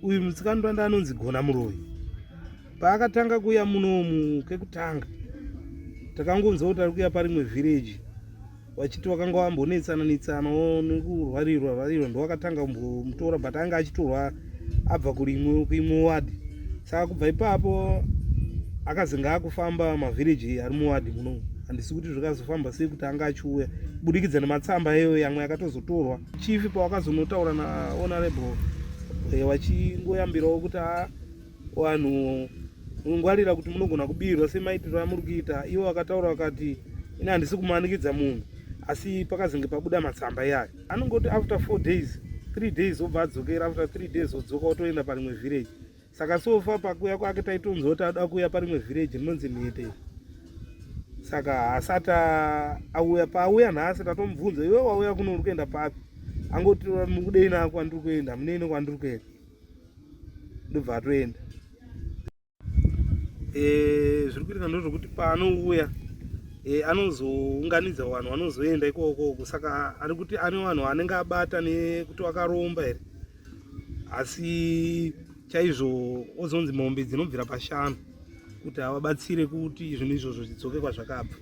Uyu mutsikandwanda anonzi Gona Muroyi. Paakatanga kuuya munomu kekutanga, takangonzwa kuti ari kuuya parimwe vhireji vachiti wakanga wambonetsana netsanawo nekurwarirwa rwarirwa, ndowakatanga kumbomutora, but anga achitorwa abva kurimwe kuimwe wadhi. Saka kubva ipapo akazenge akufamba mavhireji ari muwadhi munomu. Handisi kuti zvakazofamba sei kuti anga achiuya kubudikidza nematsamba iyoyo yamwe yakatozotorwa. Chief pawakazonotaura nahonorable vachingoyambirawo kuti a vanhu ngwarira kuti munogona kubirwa semaitiro amuri kuita. Ivo vakataura vakati ini handisi kumanikidza munhu, asi pakazenge pabuda matsamba iyayo anongoti after 4 days, 3 days obva adzokera, after 3 days odzoka otoenda parimwe village. Saka sofa pakuya kwake taitonzwa kuti ada kuuya parimwe village rinonzi Mhete, saka haasati auya. Paauya nhasi tatomubvunza, iwe wauya kuno uri kuenda papi? Angoti mukudei nako kwandiri kuenda, munei kwandiri kuenda, ndobva atoenda. Zviri kuitika ndozvokuti paanouya anozounganidza vanhu vanozoenda ikoko. Saka ari kuti ane vanhu anenge abata nekuti vakaromba here, asi chaizvo ozonzi mombe dzinobvira pashanu kuti avabatsire kuti zvinhu izvozvo zvidzoke kwazvakabva.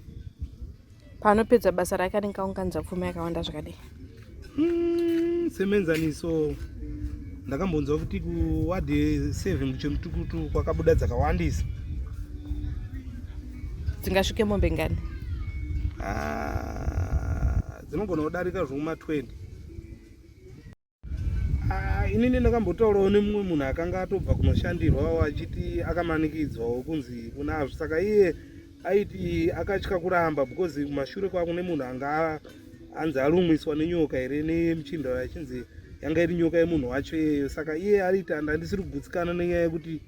Paanopedza basa rake anenge aunganidza pfuma yakawanda zvakadii? Semuenzaniso ndakambonzwa kuti kuwadhi 7 kuchemutukutu kwakabuda dzakawandisa. Dzingasvike mombe ngani? Ah, dzinogona kudarika zvoma 20. Ah, inini ndakambotaurawo nemumwe munhu akanga atobva kunoshandirwawo achiti akamanikidzwawo kunzi unazvo, saka iye aiti akatya kuramba because kumashure kwako nemunhu anga anzi arumwiswa nenyoka here nemuchinda achinzi yanga iri nyoka yemunhu wacho iyeyo. Saka iye ariti handisiri kugutsikana nenyaya yekuti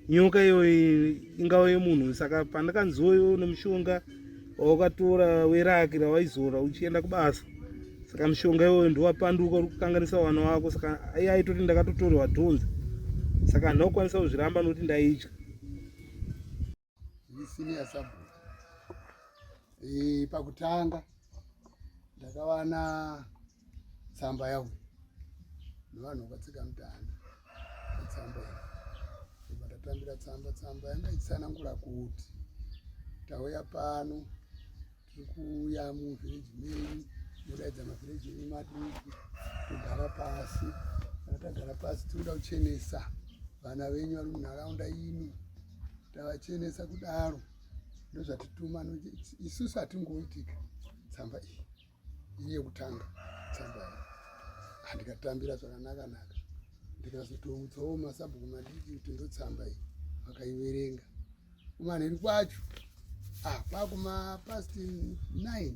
nyoka iyoyo ingava yemunhu. Saka pandakanziwoyo nemushonga wawakatora weraki rawaizora uchienda kubasa, saka mushonga iwoyo ndowapanduka uri kukanganisa vana wako. Saka iye aitoti ndakatotorerwa dhonzi, saka handina kukwanisa kuzviramba nokuti ndaitya. Senior sabhuku, pakutanga ndakawana tsamba yavo nevanhu vakatsika mutanda. Tsamba iyi ndobva ndatambira tsamba. Tsamba yanga ichitsanangura kuti tauya pano, tiri kuuya muvhireji menyu, modaidza mavhireji enyu maduku, togara pasi. Kana tagara pasi, tinoda kuchenesa vana venyu vari munharaunda ino. Tavachenesa kudaro, ndozvatituma. Isusu hatingoitika. Tsamba iyi iri yekutanga. Tsamba iyi handikatambira zvakanaka naka, ndikazotoudzawo masabhuku madiki kuti ndotsamba iyi, vakaiverenga. Kumanheru kwacho, ah, kwakuma past 9,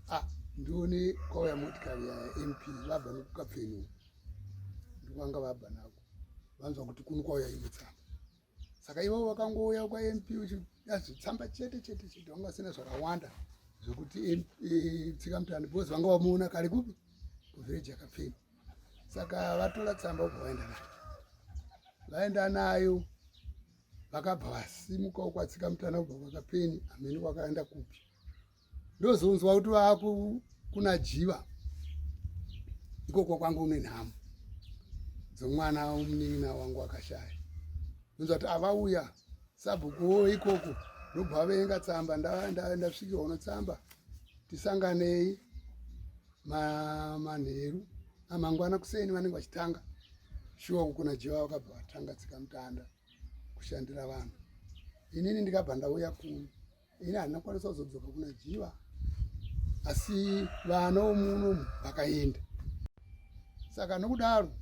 ah, ndione kwauya motikari yaMP vabva nokukapfeni, ndikwanga vabva nako, vanzwa kuti kuno kwauya imwe tsamba. Saka ivo vakangouya kwaMP uchitsamba chete chete chete, vanga vasina zvakawanda zvekuti tsika mutani, because vanga vamuona kare kupi, kuvhireji yakapfeni. Saka vatora tsamba ubva vaenda nayo, vaenda nayo, vakabva vasimukawo kwatsika mutana kubva kwakapeni, hamene kwakaenda kupi. Ndozonzwa kuti vaku kuna Jiva ikoko kwangu une nhamo dzomwana womunin'ina wangu akashaya. Ndonzwa kuti avauya sabhukuwo ikoko, ndobva vavenga tsamba. Ndasvikirwa uno tsamba, tisanganei manheru amangwana kuseni, vanenge vachitanga shuwa kukuna Jiva. Vakabva vatanga tsika mutanda kushandira vanhu. Inini ndikabva ndauya kuno. Ini handina kukwanisa kuzodzoka kuna Jiva, asi vana vomunomu vakaenda. Saka nokudaro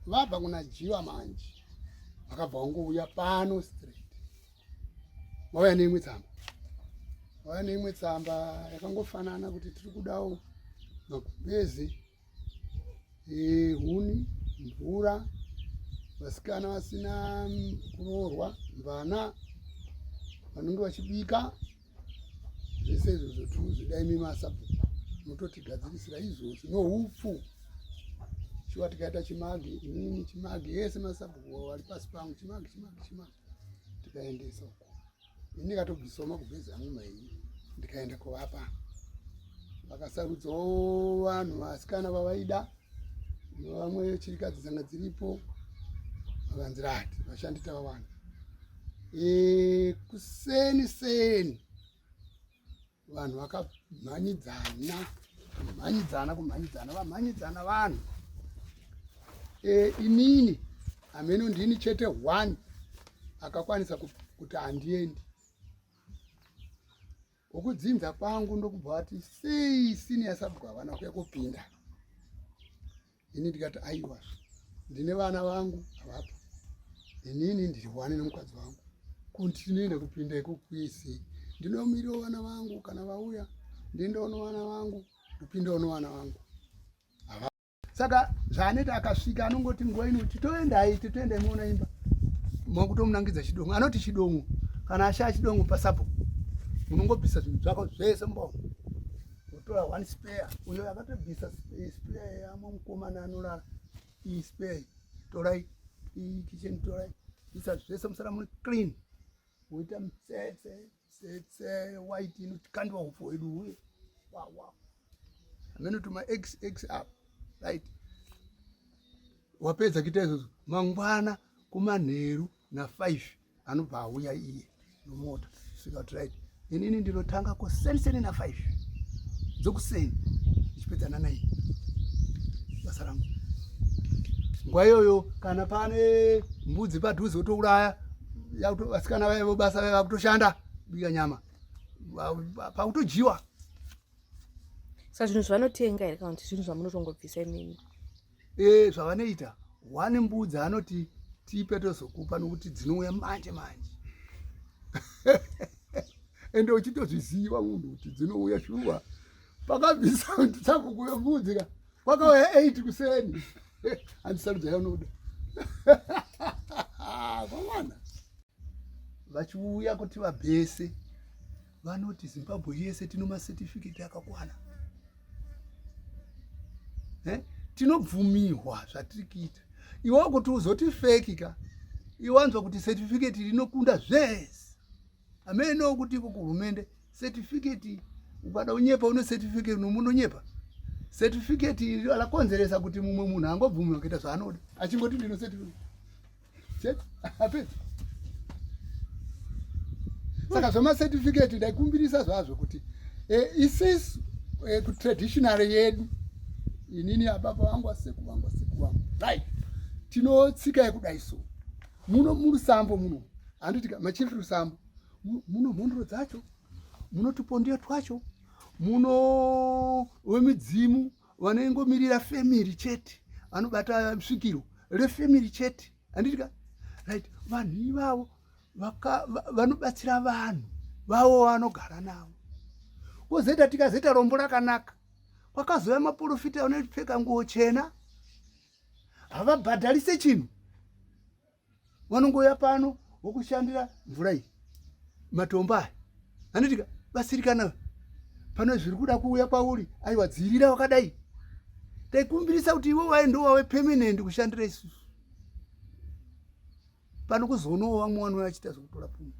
vabva kuna Jiva manje vakabva vangouya pano straight, vauya neimwe tsamba, vauya neimwe tsamba yakangofanana kuti tiri kudawo magumbeze, huni, mvura, vasikana vasina kuroorwa, vana vanenge vachibika, zvese izvozvo tuzvidai imi masabhuku mutotigadzirisira izvozvo noupfu. Shuwa tikaita chimagi, inini chimagi yese, masabhuku vari pasi pangu chimagi, chimagi, chimagi, tikaendesa uko. Ini ndikatobvisawo magumbezi angu maini, ndikaenda kuvapa. Vakasarudzawo vanhu vasikana vavaida, vamwe chirikadzi dzanga dziripo. Vakanzi right, vashandi tavawana. E, kuseni seni vanhu vakamhanyidzana kumhanyidzana kumhanyidzana vamhanyidzana vanhu e, inini hameno ndini chete one akakwanisa kuti handiendi wokudzinza kwangu ndokubva vati sei senior sabhuku havana kuya kupinda ini ndikati aiwa ndine vana vangu havapo inini ndiri wane nemukadzi wangu kuti tinoenda kupinda ikokuisi ndinomiriwo vana vangu kana vauya ndindono vana vangu ndopindawo novana vangu saka zvaanoita akasvika anongoti nguva ino titoendai titoendai muona imba makutomunangidza chidongo anoti chidongo kana ashaya chidongo pasabhuku munongobvisa zvinhu zvako zvese mumba umu wotora one spare uyo akatobvisa spare yamwe mukomana anorara iyi spare torai iyi kitchen torai bvisa zvese musara muri clean woita mutsetse tsetse white inokandiwa hupfu hwedu huye wawa amene tuma xx up right wapedza kuita izvozvo mangwana kumanheru na5 anobva auya iye nomota svika kuti right inini ndinotanga kuseni seni na5 dzokuseni ndichipedza na9 basa rangu nguva iyoyo kana pane mbudzi padhuze wotouraya vasikana vaye vobasa vaye vakutoshanda bika nyama pakutojiwa saka zvinhu zvavanotenga here kana kuti zvinhu zvamunotongobvisa imimi e zvavanoita one mbudzi anoti tipe tozokupa nokuti dzinouya manje manje ende uchitozviziva munhu kuti dzinouya shuwa pakabvisa sabhuku yembudzi ka kwakauya 8 kuseni handisarudza yaunoda kwamwana vachiuya kuti vabhese vanoti zimbabwe yese tino masetifiketi akakwana eh? tinobvumirwa zvatiri kuita iwe kuti uzoti feki ka iwanzwa kuti setifiketi rinokunda zvese ameno kuti iko kuhurumende setifiketi ukada unyepa une setifiketi nomunonyepa setifiketi rakonzeresa kuti mumwe munhu angobvumirwa kuita zvaanoda achingoti ndino setifiketi chete apedza saka zvemacertificate ndaikumbirisa zvazvo kuti eh, isisu eh, kutraditional yedu inini ababa vangu aseku vangu aseku vangu right tinotsika yekudai so muno murusambo muno handiti machief rusambo muno mhondoro dzacho muno tupondiyo twacho muno wemidzimu vanongomirira family chete vanobata svikiro refamily chete handiti ka right vanhu ivavo vanobatsira vanhu vavo vanogara navo kwozoita tikazoita rombo rakanaka kwakazouya maprofita anopfeka nguo chena havabhadharise chinhu vanongouya pano vokushandira mvura iyi matombo aya handitika basirikana pano zviri kuda kuuya kwauri aiwa dzivirira wakadai taikumbirisa kuti iwe waye ndo wave permanent kushandira isusu pano kuzoonawo vamwe vanouya vachiita zvekutora pfuma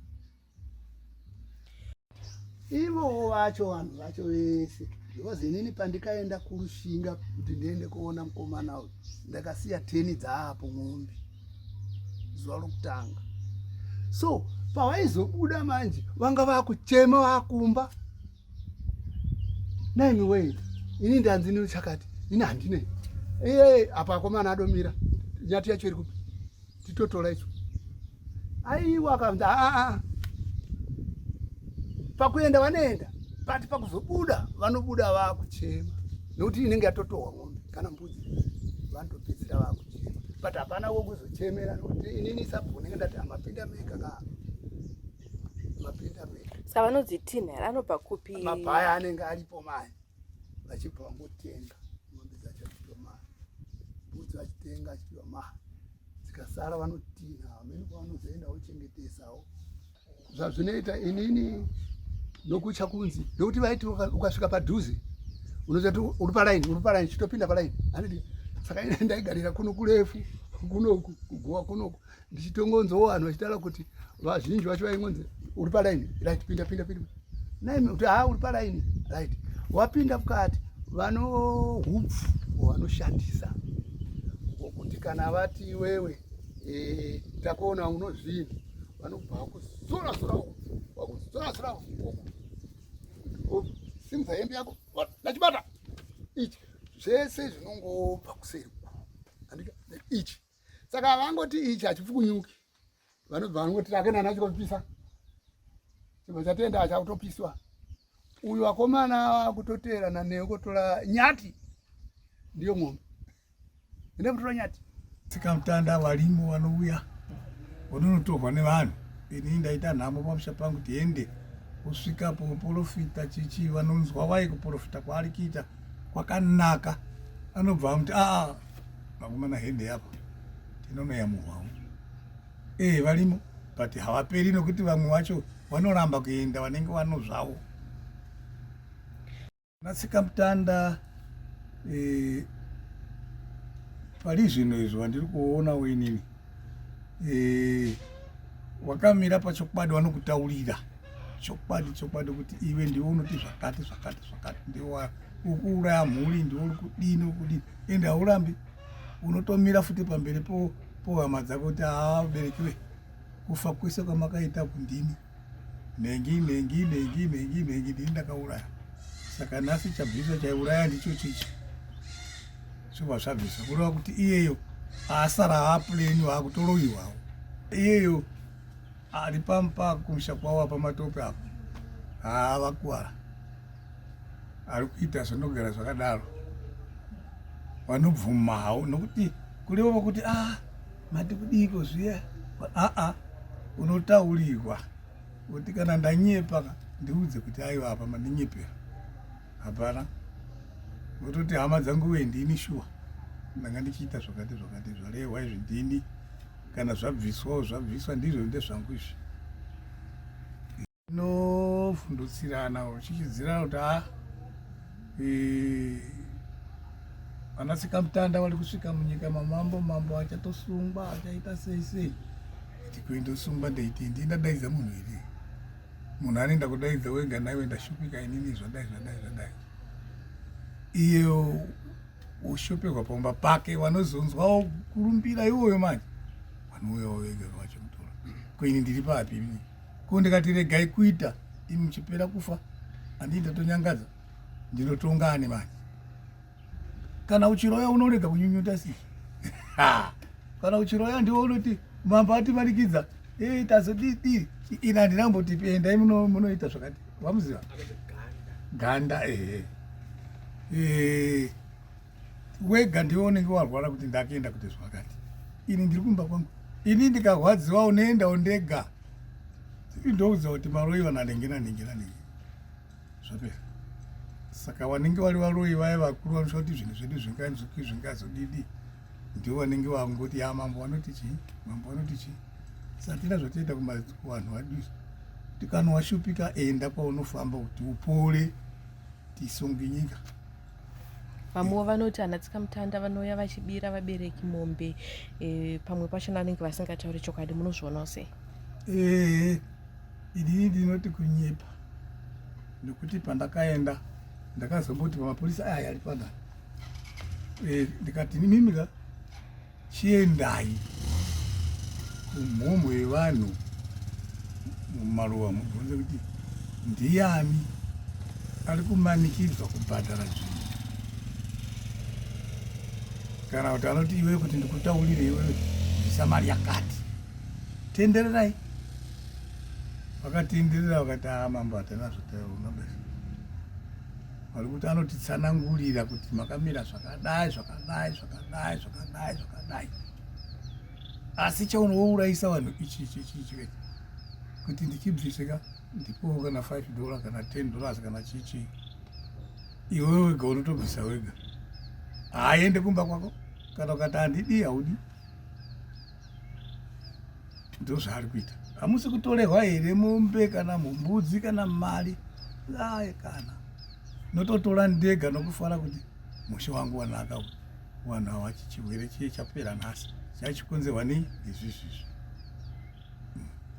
ivowo vacho vanhu vacho vese because inini pandikaenda kurushinga kuti ndiende kuona mukomana uyu ndakasiya teni dzaapo mombe zuva rokutanga so pavaizobuda manje vanga vakuchema vakumba naimi wei ini ndanzi nini chakati ini handinei ee apa akomana adomira nyati yacho iri kupi titotora icho aiwa akanzi aa pakuenda vanoenda but pakuzobuda vanobuda vakuchema nekuti inenge yatotohwa ng'ombe kana mbudzi vanotopedzera vakuchema but hapana wokuzochemera nekuti inini sabhuku ndenge ndati amapinda mega ka mapinda mega saka vanodzitinha here anobva kupi mabhaya anenge aripo mani vachibva vangotenga mombe dzacho achipiwa mari mbudzi vachitenga achipiwa mari dzikasara vanotinha vamene kwavanozoenda vochengetesawo zvazvinoita inini nokutya kunzi nokuti vaiti ukasvika padhuze unozati uri palaini uri palaini chitopinda palaini handiti saka ini ndaigarira kuno kurefu kunoku kugowa kunoku ndichitongonzwawo vanhu vachitaura kuti vazhinji vacho vaingonzi uri palaini right pinda pinda pinda naimi kuti haa uri palaini right wapinda mukati vanohupfu vanoshandisa kuti kana vati iwewe Eh, takuona unozvini vanobva vakusora sora vakusora sora simudza hembe yako ndachibata ichi zvese zvinongobva kuseri andika ichi saka vangoti ichi hachipfukunyuki vanobva vanongoti takenda nacho kopisa chibva chatenda achakutopiswa uyu vakomana vakutoteerana newe kotora nyati ndiyo ng'ombe ende kutora nyati tsikamutanda varimo vanouya vanonotorwa nevanhu ini ndaita nhamo pamusha pangu tiende kusvika poprofita chichi vanonzwa wai kuprofita kwaari kuita kwakanaka anobva amuti aa vakomana hende apa tinonoyamurwawo ee varimo but havaperi nokuti vamwe vacho vanoramba kuenda vanenge vanozvavo Natsikamutanda eh, pari zvino izvo vandiri kuonawo inini eh, wakamira pachokwadi vanokutaurira chokwadi chokwadi kuti iwe ndiwe unoti zvakati zvakati zvakati ndiwe ukuuraya mhuri ndiwe uri kudini uri kudini ende haurambi unotomira futi pamberi pohama dzako kuti haa uberekiwe kufa kwese kwamakaita kundini nhengi nhengi nhengi nhengi nhengi ndini ndakauraya saka nhasi chabviswa chaiuraya ndicho chichi zvobva zvabviswa kureva kuti iyeyo asara apuleni waakutoroyiwawo iyeyo ari pampa kumusha kwavo apa matope apo haa vakuwara ari kuita zvinogara zvakadaro vanobvumawo nokuti kureva kuti a ah, mati kudiiko zviya aa unotaurirwa kuti kana ndanyepa ndiudze kuti aiwa apa mandinyepera hapana vototi hama dzangu wee ndini shuwa ndanga ndichiita zvakati zvakati zvarehwa izvi ndini kana zvabviswawo zvabviswa ndizvo ndezvangu izvi Tinovhundutsirana uchichidzirana kuti ha eh, vana tsikamutanda vari kusvika munyika mamambo mambo achatosungwa achaita sei sei iti kuindosungwa ndeiti ndii ndadaidza munhu here munhu anoenda kudaidza wega naiwe ndashupika inini zvadai zvadai zvadai iye woshopegwa pamba pake vanozonzwawo kurumbira iwoyo manje vanouyawo vega vachimutora ko ini ndiri papi ini ko ndikati regai kuita imi muchipera kufa handii ndatonyangadza ndinotonga ani manje kana uchiroya unorega kunyunyuta sei kana uchiroya ndiwo unoti mambo atimanikidza e tazodii ini handina kumboti endai munoita zvakati wamuziva ganda ehe eh, wega ndiwe unenge warwara kuti ndakuenda kuti zvakati ini ndiri kumba kwangu ini ndikarwadziwa unoendawo ndega ndoudza kuti maroiwa nanenge nanenge nanenge zvapera saka vanenge vari varoyi vaya vakuru vanosha kuti zvinhu zvedu zvinganzuki zvingazodidi ndivo vanenge vangoti ya mambo vanoti chii mambo vanoti chii satina zvatoita kuvanhu vadu kuti kana washupika enda kwaunofamba kuti upore tisunge nyika Vamwewo vanoti ana tsikamutanda vanouya vachibira vabereki mombe e, pamwe pachona vanenge vasingatauri chokwadi munozvionawo sei? Ee, inini ndinoti kunyepa nekuti pandakaenda ndakazomboti pamapurisa aya ari pana e, ndikati mimika Chiendai kumhomho yevanhu mumaruwa mubvunze kuti ndiyani ari kumanikidzwa kubhadhara zvinhu kana kuti anoti iwewe kuti ndikutaurire iwewe bvisa mari yakati tendererai vakatenderera vakati aa mambo hatina zvataona basa vari kuti anotitsanangurira kuti makamira zvakadai zvakadai zvakadai zvakadai zvakadai asi chaunourayisa vanhu ichi ichi ichi ichi kuti ndichibvise ka ndipowo kana 5 dollar kana 10 dollars kana chichi iwe wega unotobvisa wega haaende kumba kwako kana ukati handidi haudi ndozvaari kuita hamusi kutorehwa here mombe kana mbudzi kana mari aye kana nototora ndega nokufara kuti mushe wangu wanaka vanhu ava chirwere chiye chapera nhasi chachikonzerwa nei izvizvizvi.